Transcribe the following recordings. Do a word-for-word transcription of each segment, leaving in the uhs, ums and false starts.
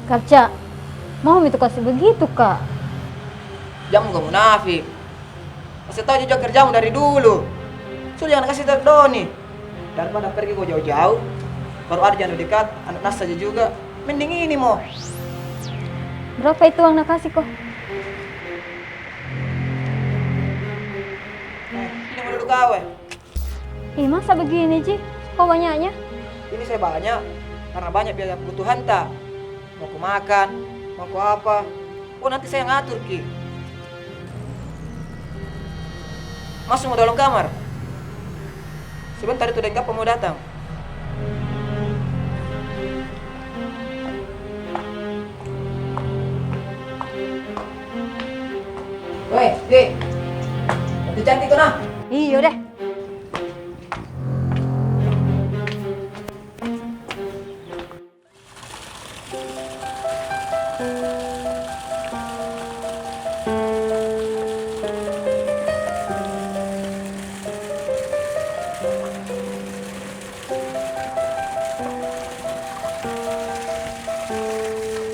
Karca, mau mi tu kasih begitu, Kak? Jangan kau munafik. Kasih tahu juga kerjamu dari dulu. Sudah, jangan kasih tahu Doni. Daripada pergi kau jauh-jauh, baru ada yang dekat, anak nasa aja juga. Mending ini mo. Berapa itu uang nak kasih ko? Eh, ini mo dulu kau, eh. Ih, masa begini ji? Kok banyaknya? Ini saya banyak, karena banyak biaya kebutuhan ta. Mau ku makan, mau ku apa. Oh, nanti saya ngatur ki. Masuk mo dalam kamar. Sebentar itu deng kapa mau datang. Weh, Dek. Nanti cantik ko nah. Iyo deh.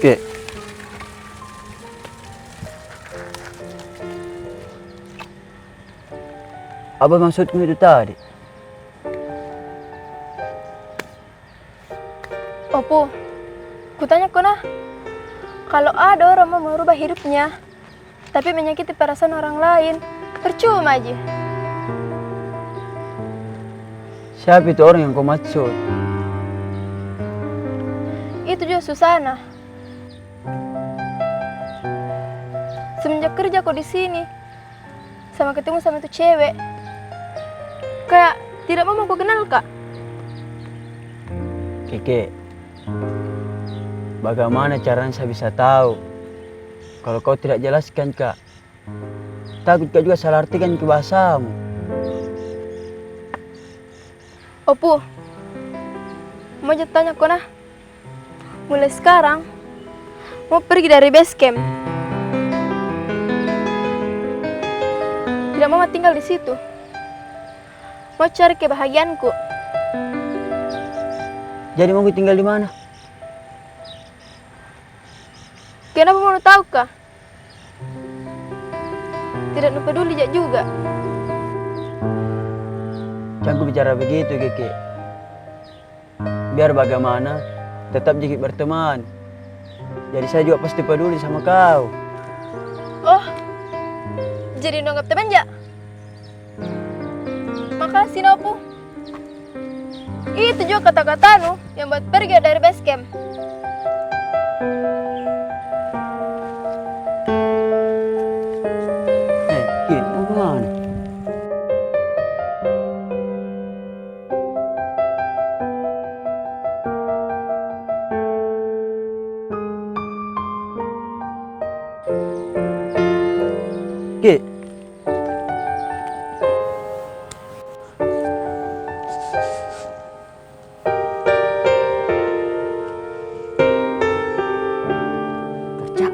Oke. Apa maksudmu itu tadi? Opu, kutanya ko nah, kalau ada orang mau merubah hidupnya, tapi menyakiti perasaan orang lain, percuma ji. Siapa itu orang yang kau maksud? Itu juga Susana. Semenjak kerja ko di sini, sama ketemu sama itu cewek, kayak tidak mau mako kenal ka. Keke, bagaimana caranya saya bisa tahu kalau kau tidak jelaskan ka? Takut ka juga salah artikan ki bahasamu. Opu, mau ja tanya ko nah. Mulai sekarang, mau pergi dari base camp. Tidak mau tinggal di situ. Mau cari kebahagiaanku. Jadi mau tinggal di mana? Kenapa mau tahu kah? Tidak nu peduli ja juga. Jangan ku bicara begitu, Keke. Biar bagaimana, tetap jaki berteman. Jadi saya juga pasti peduli sama kau. Oh, jadi nu anggap teman ja? Makasih, Nopu. Itu juga kata-katanu yang buat pergi dari base camp. Eh, Ki, mau kemana? Ki. Kerja.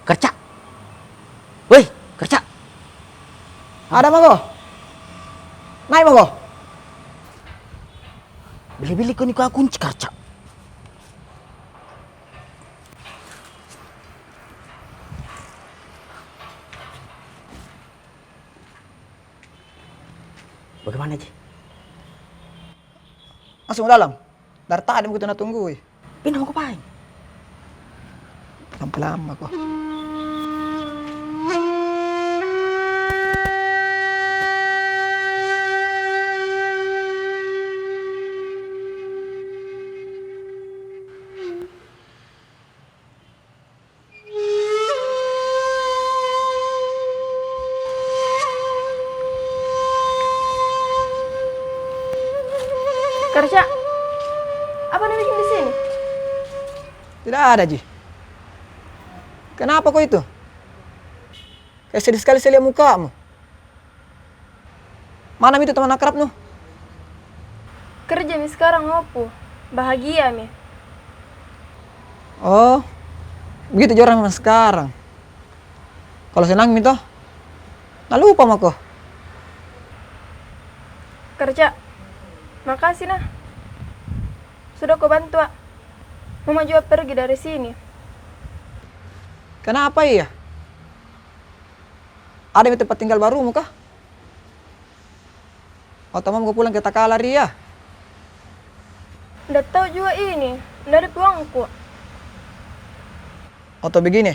Kerja. Woi, Kerja. Ada mako? Naik mako? Bili-bili ko ni kau kunci, Kerja. Bagaimana ji? Masuk dalam. Dari tadi begitu na tunggui. Pindah mako paling. Sampai lama ko. Kerja. Apa na bikin di sini? Tidak ada ji. Kenapa ko itu? Kayak sedih sekali saya lihat mukamu. Mana mi itu teman akrabnu? Kerja mi sekarang, Opu. Bahagia mi. Oh, begitu ji orang sekarang. Kalau senang mi toh, na lupa mako. Kerja. Makasih nah. Sudah ko bantu a. Mama juga pergi dari sini. Kenapa iya? Ada mi tempat tinggal barumu kah? Atau mama ko pulang ke Takala ria? Nda tau juga ini, nda ada uangku. Atau begini,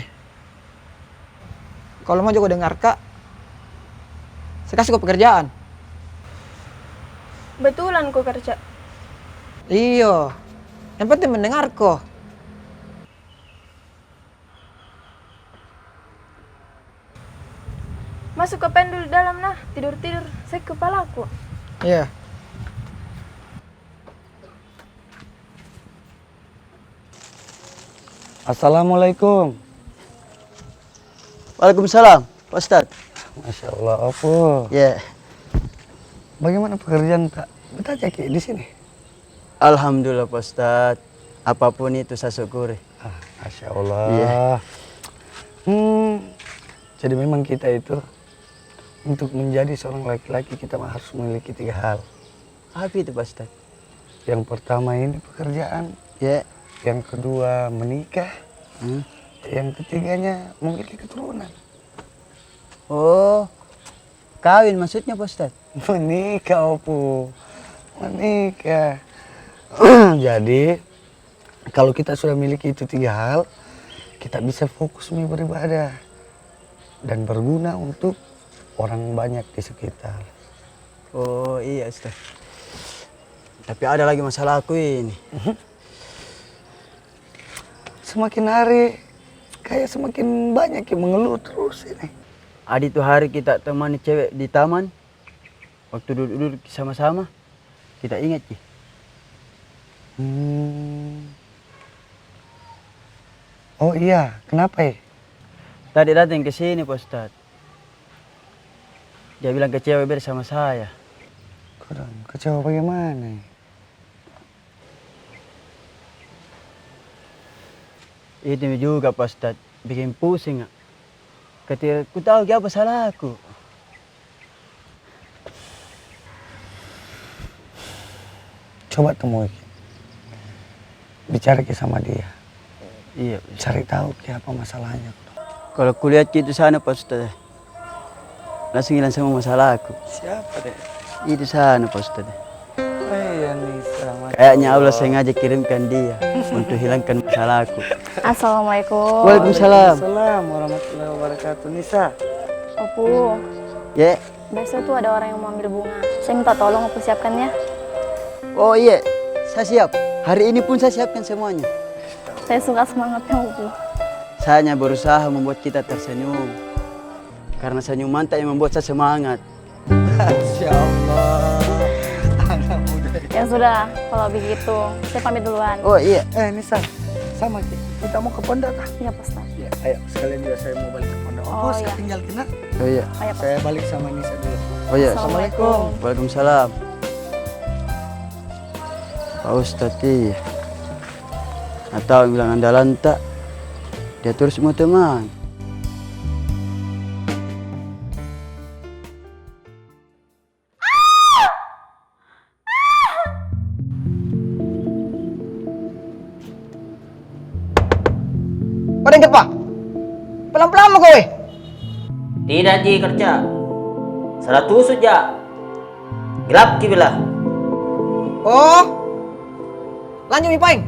kalau mau juga dengar ka, saya kasih ko pekerjaan. Betulan ko kerja? Iyo, yang penting mendengar ko. Masuk ka pendul dalam nah, tidur-tidur, sakit kepalaku. Iya. Assalamualaikum. Waalaikumsalam, Pak Ustadz. Masya Allah, apa? Ya. Bagaimana pekerjaan tak? Betah caki di sini? Alhamdulillah, Pak Ustadz. Apapun itu saya syukuri. Ah, Masya Allah. Iya. Hmm, jadi memang kita itu, untuk menjadi seorang laki-laki, kita harus memiliki tiga hal. Apa itu, Pak Ustadz? Yang pertama ini pekerjaan. Ya. Yang kedua menikah. Hmm. Yang ketiganya memiliki keturunan. Oh, kawin maksudnya, Pak Ustadz? Menikah, Opo. Menikah. Jadi, kalau kita sudah miliki itu tiga hal, kita bisa fokus mi beribadah dan berguna untuk orang banyak di sekitar. Oh, iya, Ustaz. Tapi ada lagi masalahku ini. Semakin hari, kayak semakin banyak yang mengeluh terus ini. Ada itu hari kita temani cewek di taman, waktu duduk-duduk sama-sama. Kita ingat ki. Hmm. Oh iya, kenapa, eh? Tadi datang ke sini, Pak Ustadz. Dia bilang kecewa beda sama saya. Kodong, kecewa bagaimana, eh? Itu juga, Pak Ustadz, bikin pusing, ah. Ketika ku tahu ki apa salahku. Coba temui ki. Bicara ki sama dia. Iya. Cari tahu ki apa masalahnya. Kalau kulihat ki itu sana, Pak Ustadz, langsung hilang semua masalahku. Siapa deh? Itu sana, Pak Ustadz. Eh, ya, Nisa, masya Allah. Kayaknya Allah sengaja kirimkan dia untuk hilangkan masalahku. Assalamualaikum. Waalaikumsalam. Waalaikumsalam warahmatullahi wabarakatuh. Nisa. Opu. Ye. Besok tuh ada orang yang mau ambil bunga. Saya minta tolong Opu siapkannya. Oh iya, saya siap. Hari ini pun saya siapkan semuanya. Saya suka semangatnya, Opu. Saya hanya berusaha membuat kita tersenyum. Karena senyumanta yang membuat saya semangat. Masya Allah. Anak muda. Ya sudah, kalau begitu, saya pamit duluan. Oh iya. Eh, Nisa, sama ki. Kita mau ke pondok kah? Iya, Pak Ustaz. Ya, ayo, sekalian juga saya mau balik ke pondok. Oh, saya tinggal kena. Oh iya. Ayo, Pak. Saya balik sama Nisa dulu. Oh iya. Assalamualaikum. Waalaikumsalam. Pak Ustaz, iya. Atau bilang andalanta, dia terus mau teman. Pada yang tepa. Pelan-pelan mo kau, eh. Tidak ji kerja. Salah tusuk ja. Gelap ki bilang. Oh. Lanjut mi paeng.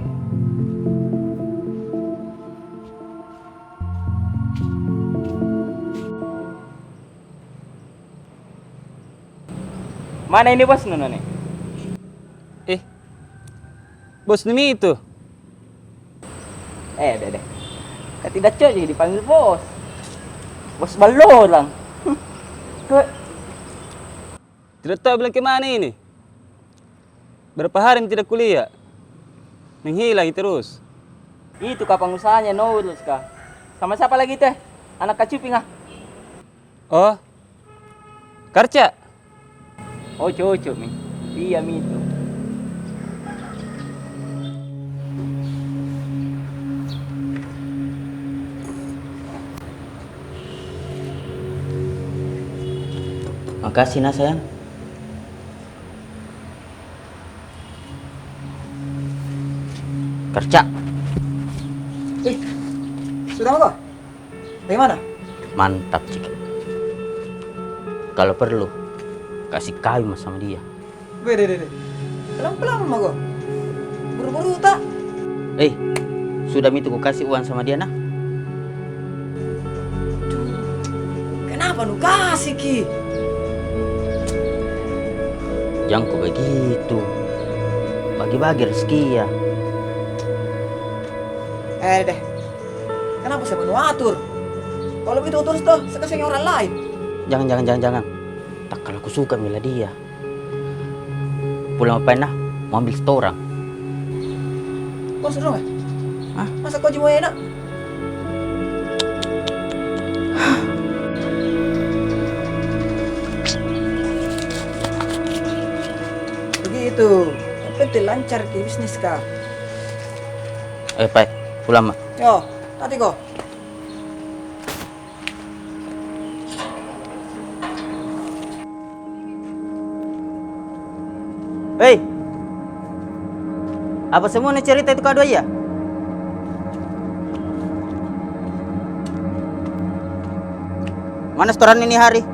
Mana ini bos nu, None? Eh, bos nu mi itu? Eh, deh, deh. Ka tidak cocok jadi dipanggil bos. Bos balorang. Ke- Tidak tahu bilang ke mana ini. Berapa hari tidak kulihat. Menghilang terus. Itu ka pengusahanya Nurul ka. Sama siapa lagi teh? Anak kacuping ah. Oh. Karca. Oh, cocok mi. Iya mi itu. Makasih nah, sayang. Kerja. Sudah mako? Bagaimana? Mantap, Cik. Kalau perlu, kasih kawin ma sama dia. Weh, deh, deh, deh. Pelan-pelan mako. Buru-buru ta. Eh, sudah mi itu ku kasih uang sama dia, nah. Duh, kenapa nu kasih ki? Jangko begitu. Bagi-bagi rezeki ya. Eh, deh. Kenapa saya mau atur? Kalau begitu terus toh, saya kasih orang lain. Jangan, jangan, jangan, jangan. Tak kalau kusuka mila dia. Pulang apa enak, mau ambil setoran. Kau suruh nggak? Hah? Masa kau cuma enak? Begitu. Yang penting lancar ke bisnis kah? Eh, Pai, pulang ma. Yo, tadi kau. Hei! Apa semua ni cerita itu kau dua iya? Mana setoran ini hari?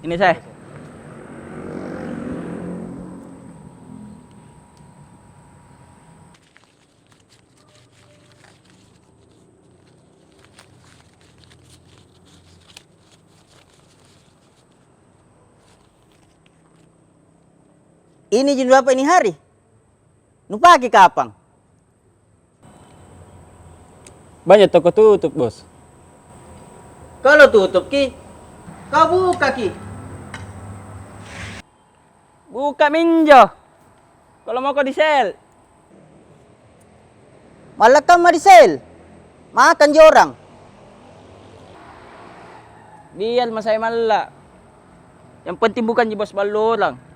Ini saya. Ini ji nu dapat ini hari? Nu pake kapang? Banyak toko tutup, Bos. Kalau tutup ki, kau buka ki. Buka minjo. Kalau mau kau di sel. Malla kamma di sel. Makan ji orang. Biar ma saya malla. Yang penting bukan ji bos ballorang.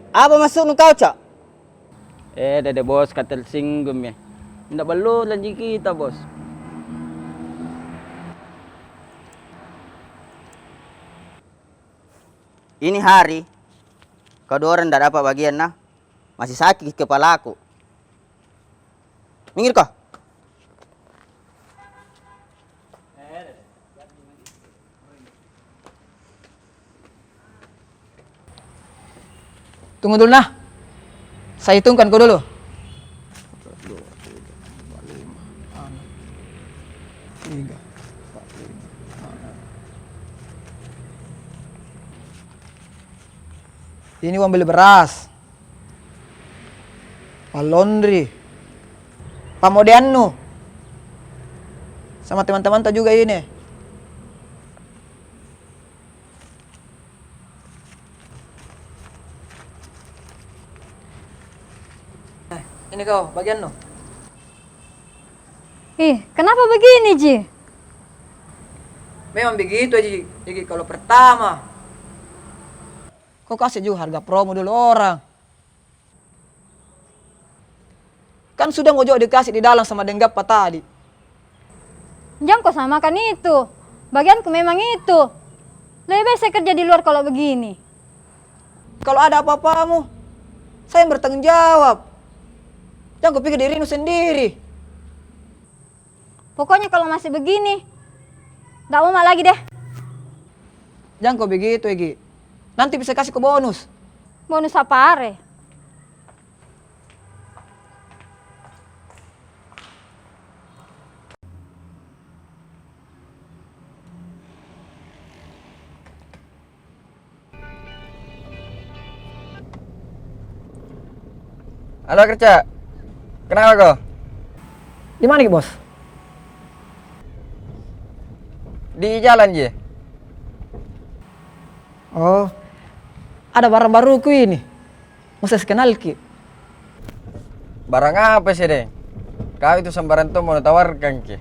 Apa maksudmu kau, Cak? Eh, dede bos, ka tersinggung ya. Ndak ballorang ji kita, Bos. Ini hari, kau dua orang ndak dapat bagian, nah. Masih sakit kepalaku. Minggir kau. Tunggu dulu, nah. Saya hitungkan kau dulu. Dua, tiga, empat, lima, enam. Tiga, empat, lima, enam. Ini uang beli beras. Pa laundry. Pa modeannu. Sama teman-temanta juga ini. Eh, ini kau, bagiannu. Ih, kenapa begini ji? Memang begitu ji, Egi, kalau pertama. Kau kasih juga harga promo dulu orang. Kan sudah mau juga dikasih di dalam sama deng Gappa tadi. Jangko sama kan itu. Bagianku memang itu. Lebih baik saya kerja di luar kalau begini. Kalau ada apa-apamu, saya yang bertanggung jawab. Jangko pikir dirimu sendiri. Pokoknya kalau masih begini, ndak mau ma lagi deh. Jangko begitu, Egi. Nanti bisa kasih ko bonus. Bonus apa are? Halo, Kerca. Kenapa ko? Di mana ki, Bos? Di jalan ji. Oh, ada barang baruku ini. Mau saya kenal ki. Barang apa sih, deh? Kau itu sembarang tong mau tawarkan ki.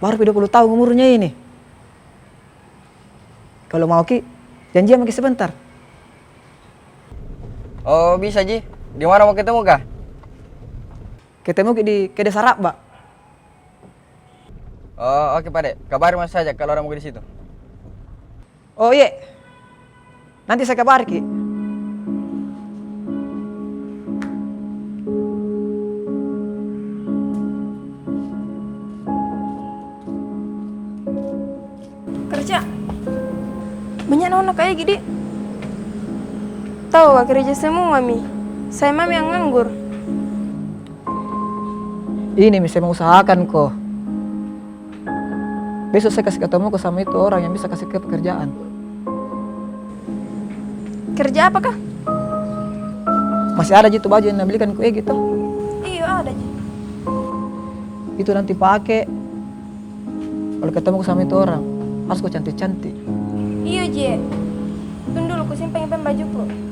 Baru pi dua puluh tahun umurnya ini. Kalau mau ki, janjian maki sebentar. Oh, bisa ji. Di mana mau ketemu kah? Ketemu ki di kedai Sarabba. Oh, oke, Pak Dek. Kabari ma saja kalau ada mau di situ. Oh, iye. Nanti saya kabari ki. Cak, banyak nona kayak gini. Tahu, kerja semua mi. Saya mami yang nganggur. Ini mi saya mau usahakan ko. Besok saya kasih ketemuku sama itu orang yang bisa kasih ke pekerjaan. Kerja apakah? Masih ada ji itu baju yang nabelikan ku Egi toh? Iyo, ada ji. Itu nanti pake kalau ketemuku sama itu orang. Harus ko cantik-cantik. Iyo ji. Tunggu dulu, ku simpan bajuku.